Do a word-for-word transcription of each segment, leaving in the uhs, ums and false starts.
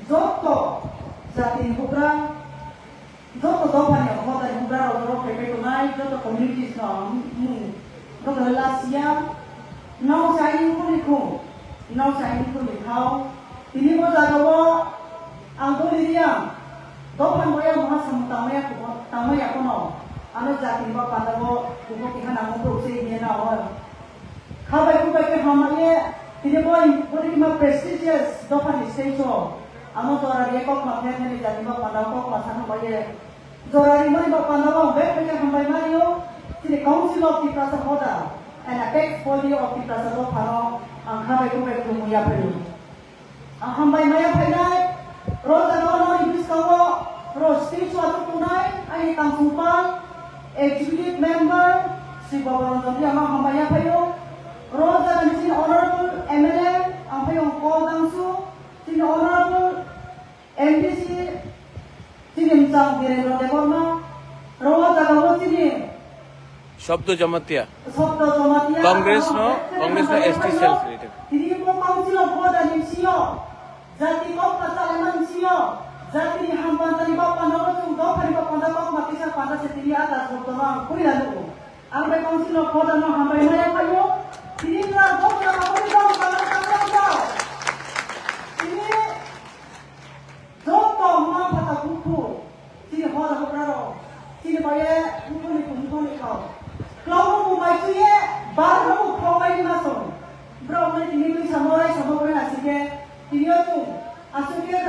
Joto jatini bugra, joto dophani hodani bugra rok, rok phaipai tongnai, joto communities no ang mung joto hela siya, nau saini khuni khung, nau saini khuni khau, tini bo jaga o ang doli riya, dophani boya maha samung tangmaya kubo, tangmaya kono, ano jatini bo panda bo kubo keha nangmo bro se hiya na or. Khabai kubai khe hamaiye, tini bo, bo ni kima prestigious dophani stage o. Ano jora riye kokma pher hwnwi jani bo panda kokma sa hamaiye. Jora rimani bo panda bo bek bek hambai mario. Tini Council of Tiprasa Hoda and Apex Body of Tiprasa dophano ang khabai kubai khulumwi yaphaio. Ang hambai maya phainai, ro jaga o nini bwskango ro stage o achuk tongnai, ani tangchungpal, executive member, Sri Baba Ranjan Riya no hambai ya phaio. Ro jaga ni chini honorable M L A, ang phaio Ko Dangsu, chini honorable M D C, chini mchang Birendra Debbarma, ro jaga o chini Sabdo Jamatia. Sabdo Jamatia, Congress no, ano Congress no S T cell created. Tini bo Council of Hoda ni bisingo, jati kok ma chalai man bisingo, jati ni ham panda ni bak panda o chung dophani bak panda kok ma kisa panda se tini ata sabdo no ang puila nugo. Ang bai Council of Hoda no hambai maya phaio. Tini pura dophani bak panda kok ma kisa panda. Tini Joto ma pha ta bukhu, chini hoda hokra rok, chini baye bukhuni khum bukhuni khao. Klong no bu mai chuye, bar no bu khao bai ma song. Bro, mai tini tui samo rai samo bai na sike, tini o chung, asuk ye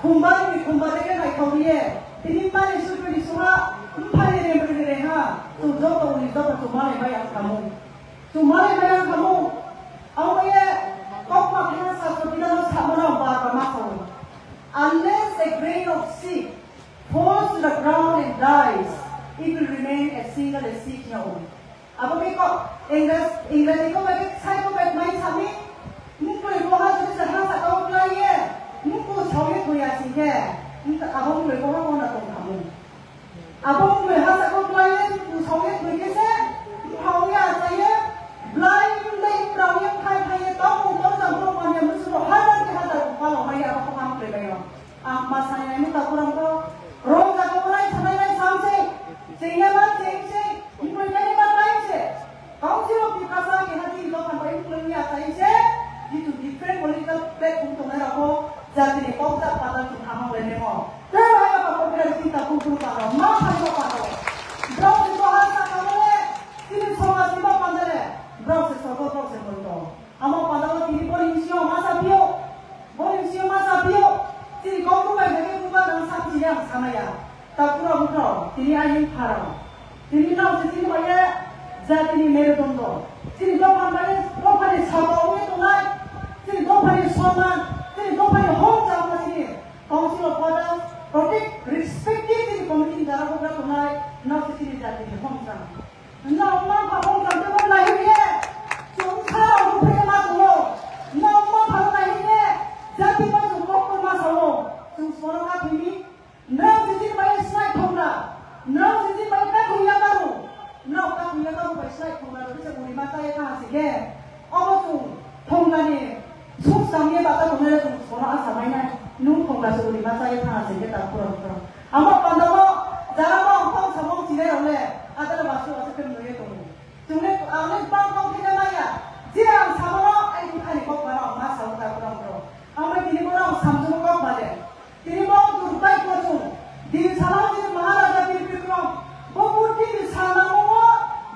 khumba ni khumba de ke nai khao ye. Tini mani sukri ni suha, mphai ye re re ha. Chung joto uni joto chung ma nai bai ang khamu. Chumari mayang khamu, abo ye kokma khe sa so bidal no samo na bar bar ma sawi. Unless a grain of seed falls to the ground and dies, it will remain a single seed no. Abo ke ko English, English ko bai sai ko bai mai sami, mukle ko ha jodi sa ha sa ko klai ye, mukle sawi ko ya sing ke, abo mukle ko ha ko na tong khamu. Abo mui hasa ko blai le, tu song ye tui ke se, tu hao ye asa ye, blai le, tu rao ye, phai phai ye, tong mung tong jang tong man ye, musu ro hajar ke hajar ko palo mai ye, abo ko ham kle bai yo. Ang ma sai nai muta kurang ko, ro ja ko blai sanai nai sam se, sing ye ma sing se, mui kai ma kai se. Council of Tiprasa keha chini dophani bai ukulung ya chai se, jitu different political platform tongnai rok bo jatini kok jak panda chwng hamang lai nemo. Tei hai ba kok kira chini ta kung kung panda, ma phai ba panda. Brok se to ha sa kamo le, chini somaj ni ba panda le, brok se sogo, brok se mondo. Amo panda o tini bori misi o ma sa pio, bori misi o ma sa pio, chini kok kung bai jage kung ba nang sa chini ang samaya. Ta kura bukro, tini ayung phara. Tini nao se chini baye jatini merudondo. Chini dophan baye dophani sabo ongwi tongnai. Chini dophani soman, chini dophani hok chama chini Council of Elders, protect, respective chini committee ni dara hokra tongnai. Nao se chini jatini hok chama. Nao ma pha hok chama te hok nai ye. Chung sa hok phai ma tongo. Nao ma pha nai ye. Jati ma chung kok ma sao. Chung soro ka thimi. Nrao sijin bai slai thongna, nrao sijin bai kathung yakaru, nrao kathung yakaru bai slai thongna rw se uri ma chaya kha hasi khe. Obo chwng thongna ni suk sam ye bata tongnai le chwng sono asa mai nai, nung thongna se uri ma chaya kha hasi khe ta khoro khoro. Amo panda o jara bo ang thong samung chinai rok le adara basu asa khe nung ye tongo. Chwng le ang le bang bang khe maya, je ang samano ai bwkhani kok bana ang ma sao ta khoro khoro. Ang bai tini bono ang samjwk kok ba de. Tini bo Durbai Kochung, din salao chini Maharaja Bir Bikram, bo murti ni salnamo,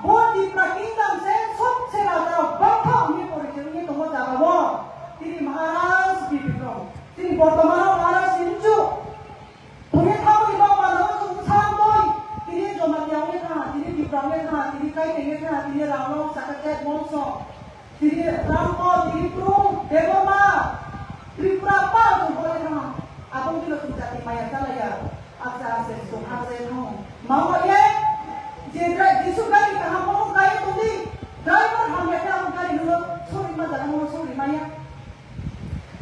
bo Tipra Kingdom se sobse raja rok bangkha wngwi porichoi wngwi tongo jaga o. Tini Maharaj Bir Bikram, tini bortomano Maharaj Sinju. Thungwi thangwi bangma no chwng bwsang doi, tini Jamatia wngwi thangha, tini Tipra wngwi thangha, tini Kaiteng wngwi thangha, tini Rangno saka tet mongso. Tini Rangkot, tini Bru, Debbarma, Tripura pa chwng bolai thangha. Abo wngkhe no chwng jati maya chalaiya. Acha acha chwng hamjai thango. Mangma ye, je dra-, Jisu gari kaham bono kaiwi tongdi. Driver hamya khe abo gari no sori ma jaga no sori maya.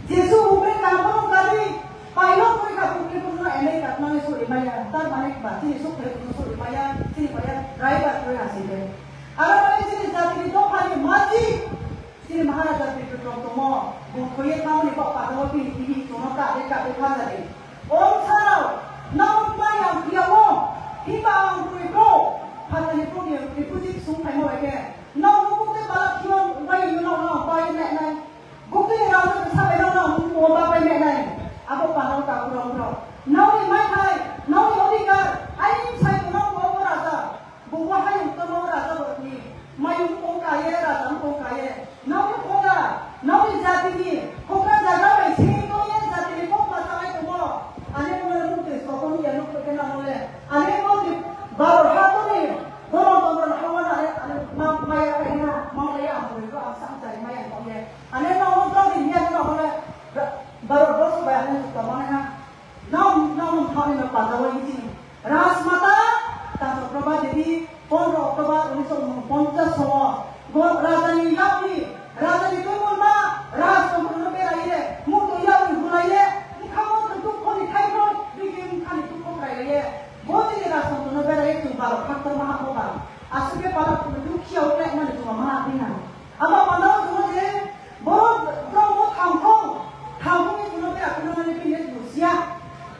Jisu upre kaham bono gari pilot kori kha, upre bono elei katnani sori maya. Tar mane ba chini sukre bono sori maya, chini maya driver kori hasi de. Aro mane chini jatini dophani maji, chini Maharaja Tripura tongo, bo khoye thaoni kok pagalo pini pini tono kade kade kha. Tongmani ha. Nong, nong, nong thani no panda wai hiji. Rajmata, Tanto Prabha Devi, pondro October unis sho ponchas sono. Go rajani yapni, rajani tongmani ma, rajtantro no berai ye, muto yapni hulai ye, mukha muto dukho ni thai no, bigin khani dukho krai ye. Bo tini rajtantro no berai ye, tu baro, khaktor maha bo baro. Aswk khe pala dukhiya o khe mani tu maha bina. Abo panda o tongma je, borok borok bo thangthong, thangthong ni tongma bera kuno mani bini tongsiya.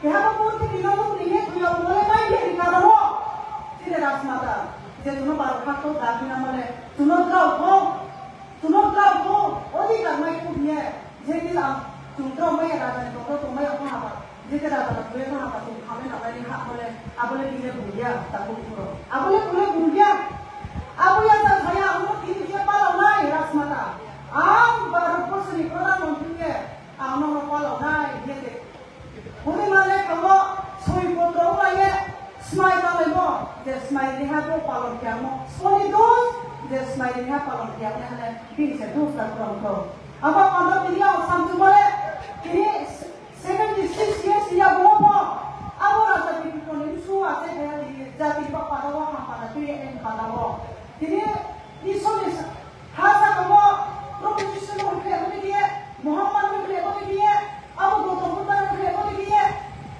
Keha bo purthimbi no nukni he thwiya kuno le mai beri kana no. Chini Rajmata, je kuno baro khakto dagi na mane, kuno drao thong, kuno drao thong, odhikar mai kubiye, je kila, chung drao mai raja ni tongdo tongmai ang haba. Jete raja na tuya thang apa tum khamai na bai ha bole, abole bile bulya, ta bukuro. Abole bule bulya. Abu ya ta saya amo tini dia palau nai Rajmata. Ang Bharat Borso ni Pradhan Mantri ye, ang no palau nai, jete. Huni male kamo, soi potro ula ye, smai ta lai mo, je smai ni ha ko palon kya mo. Soni dos, je smai ni ha palon kya mo, hane, bin se dos ta krom krom. Abo panda tini ang samsung male, tini Seventy six years ya bo bo. Abo raja bini koni su ase kaya di jati ba pada wa ha pada tu ya en pada wo. Tini Isor ni sa-, ha sa ko bo Prabhu Jisu no hule bo ni ye, Muhammad no hule bo ni ye, abo Gautam Buddha no hule bo ni ye.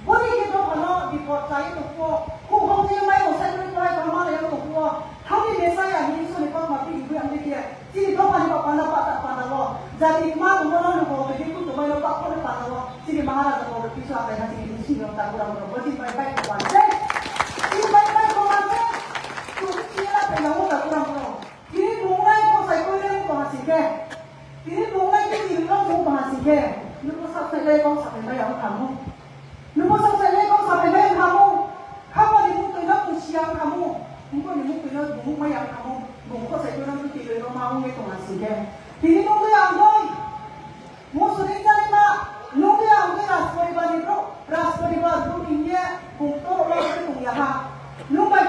Bo ni ke do hano di ko chai to ko. Ko ho je mai ko sai ko ko ma le ko ko. Thangni Messiah ni Isor ni kokma pi ibu ang dikia. Chini dophani ba panda pata panda wo. Jati kma tongma no nugo to je kutu mai no pa kore panda wo. Chini Maharaja ko piso akai na chini sini ta kurang kurang. Bo chini bai bai ko panda. Chini bai bai ko panda. Tu chini la pe na wo ta kurang kurang. Chini bungai ko sai ko le ko hasike. Tini bungai ke tini no bo bahasi ke. Nubo sak sai lai kong sak lai yang kamu. Nubo sak sai lai kong sak lai yang kamu. Kamu ni muk tui no kusi yang kamu. Muk ni muk tui no bumuk mai yang kamu. Bumuk ko sai tui no tu tui no ma ung ye tong asi ke. Tini nung tui ang doi. Mo suri chari ma. Nung tui ang doi Rajporibar ni bro. Rajporibar bro ni ye. Bung to lo ke tung ya ha. Nung bai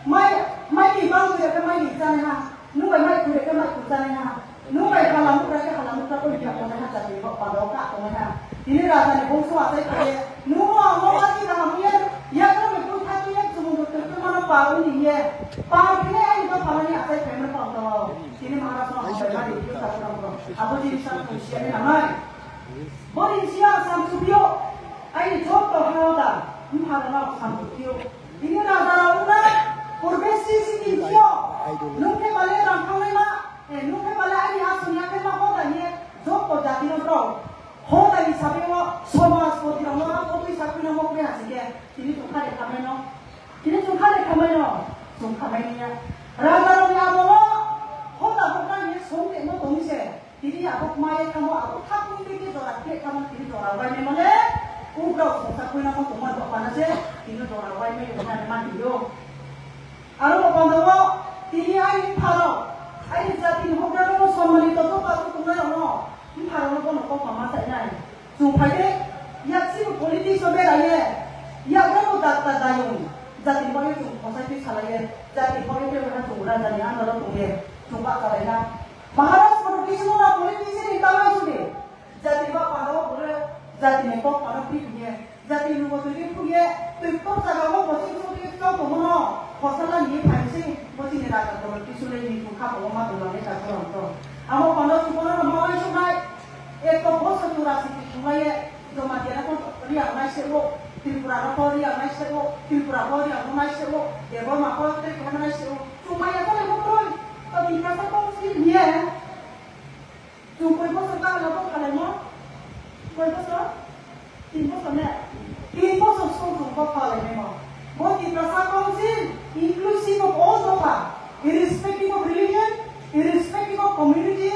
mai mai ni bang tui ya ke mai ni chari ha. Nung bai mai kure ke mai kure jani ha. Nung bai hala mukra ke hala mukra ko liya ko ha jati ko pando ka ko ha. Ini raja ni bongso asai kare. Nung mo amo ati na hamu ye. Ya ko me pun thatu ye sumu do tu mana pa uni ye. Pa kine ai ko pala ni asai kare pando. Ini Maharaj ma ko ha di ko sa ko. Abo di sa ko siya ni namai. Bori siya sam tu bio. Ai jot to ha da. Ni ha na sam tu bio. Ini raja rok na purbe si si ni bio. Nung ke bale rang khanglai ma. Eh, nung khe bale ani aswk ya khe ma hoda ye, joto jati no bro. Hoda ni sabe o somaj poti rok no ang otwi sakwi no mokle hasi khe. Tini chwng kha de khamai no. Tini chwng kha de khamai no. Chwng khamai ni ya. Raja rok ni amo no hoda hoda ni song de no tong se. Tini abo ma ye khamo abo thak ni ke jora khe khamo tini jora wai me mole. U bro song sakwi no mo tong ma do pa na se. Tini jora wai me yo na ma di yo. Aro bo panda o tini aini pharok, aini jati ni hokra rok no somani toto kasu tongnai rok no, bupha rok no bono kokma ma sai nai. Chwng phai de, yak si bo politics o berai ye, yak rok bo dakta dayung, jati ni bagwi chwng khosai twi salai ye, jati ni bagwi tei wngkha chwng raja ni under o tong ye, chwng ba salai na. Maharaj kono kisi no na politics ni tangwi sudi. Jati ba panda o bole, jati ni kok panda pi piye, jati ni bo twi pi piye, twi kok jaga o bo sing sing twi kok tongmo no, khosala ni phai sing, bo chini raja kono twi sule ni thung kha bo ma tong lai ka kono to. Amo panda o sukono no ma wai sunai, ek to boso chura si twi thung lai ye, joma kena ko riang nai se o, Tripura no ko riang nai se o, Tripura ko riang nai se o, Debbarma ko te kena nai se o, chuma ya ko le bo kroi, to bini kasa kong si ye. Chwng koi bosor kaham bo khalaimo? Koi bosor? Tin bosor ne? Tin bosor song chwng bo khalainaimo. Bo Tiprasa Council, inclusive of all dopha, irrespective of religion, irrespective of community,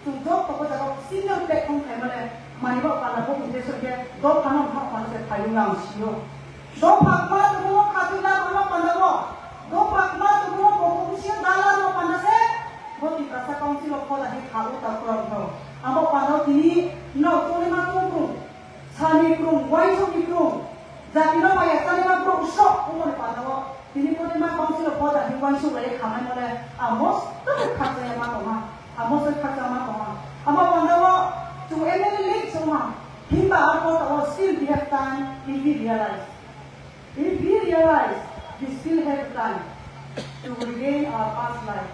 chwng joto bo jaga single platform khaimale, mani bo pala bo uddesho khe dophano hak mano se phaiwi ang sio. Dopha kma tongmo khatwi na tongma panda bo. Dopha kma tongmo bo kobusio dala no panda se. Bo Tiprasa Council o khoda hi khago ta khorang thao. Abo panda o tini no tongma tongkrung. Sani krung, waisok ni krung. Jati no maya chani ma krung sok omo ni panda o. Tini kotoi ma Council o khoda hi waisok lai khamai mole. Amo to khaksa ya ma tongma. Amo se khaksa ma tongma. Abo panda o chung M L A link songma. Himba a kota o still we have time if we realize. If we realize, we still have time to regain our past life.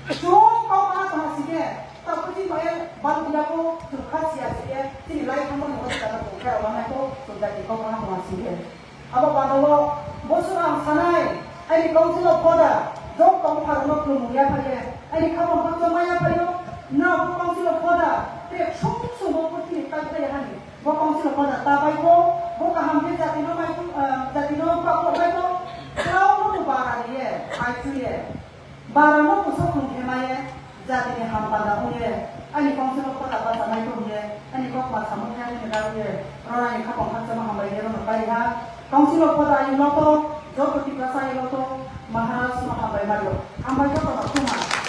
Chwng kok ma tong sike, ta puji ma el bal dia ko, tu khasia sike, tini lai khamo ni hosta na ko, kera wanai ko, tu jati kok ma tong sike. Abo bana o, bosor ang sanai, ani council of father, jok tong pharo no klum ya phaye, ani khamo bokto maya phayo, na bo council of father, te sum sum bo putini kai kai hani. Bo council of father ta bai ko, bo kaham khe jati no mai ko, ah, jati no pa ko bai ko, klau no to bara ye, ai tu ye. Bara no to sok nung khe mai ye, jati ni ham panda ong ye. Ani council of father ba ta mai ko ye, ani kok ma samung khe ani da ye. Rona ni khapang kha chama ham bai ye no pai ha. Council of father ayu no to, joto Tiprasa ayu no to, Maharaj no ham bai mario. Ham bai ko to ma kuma.